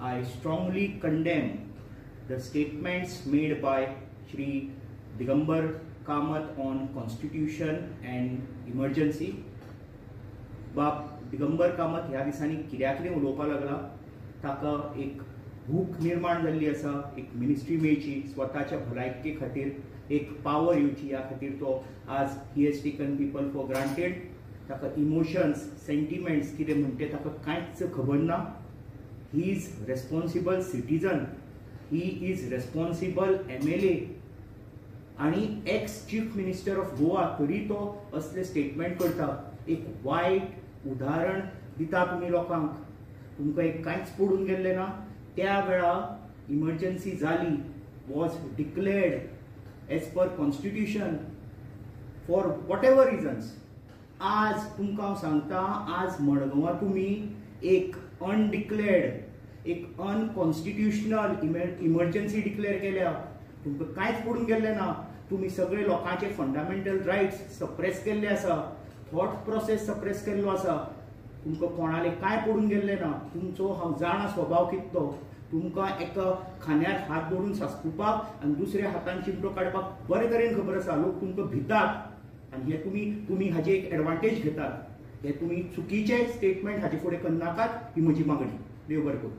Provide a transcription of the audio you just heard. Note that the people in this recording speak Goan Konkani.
I strongly condemn the statements made by Shri Digambar Kamat on constitution and emergency. बाब दिगंबर कामत ह्या दिसांनी कित्याक कितें उलोवपाक लागला, ताका एक भूक निर्माण जाल्ली आसा, एक मिनिस्ट्री मेळची, स्वताच्या भलायके खातीर एक पावर येवची ह्या खातीर तो आज he has taken people for granted. ताका इमोशन्स, सेंटिमेंट्स कितें म्हणटे ताका कांयच खबर ना. He is responsible citizen, he is responsible MLA आणि ex chief minister of Goa, तरी तो असले स्टेटमेंट करता. एक वायट उदाहरण दिता तुमी लोकांक. तुमकां एक कांयच पडून गेल्लें ना. त्या वेळा इमर्जन्सी जाली, was declared as per constitution for whatever reasons. आज तुमकां हांव सांगता, आज मडगांवां तुमी एक अनडिक्लेर्ड, एक अनकॉन्स्टिट्युशनल इमर्जन्सी डिक्लेअर केल्या. तुमकां कांयच पडून गेल्लें ना. तुमी सगळे लोकांचे फंडामेंटल रायट्स सप्रेस केल्ले आसा, थॉट प्रोसेस सप्रेस केल्लो आसा. तुमकां कोणाले कांय पडून गेल्लें ना. तुमचो हांव जाणा स्वभाव कितलो. तुमकां एका खांद्यार हात दवरून सासपुपाक आनी दुसऱ्या हातान चिमटो काडपाक बरे तरेन खबर आसा. लोक तुमकां भितात आनी हे तुमी हाजी एक एडवांटेज घेतात. हे तुमी चुकीचे स्टेटमेंट हाजे फुडें करनाकात, ही म्हजी मागणी. देव बरें करूं.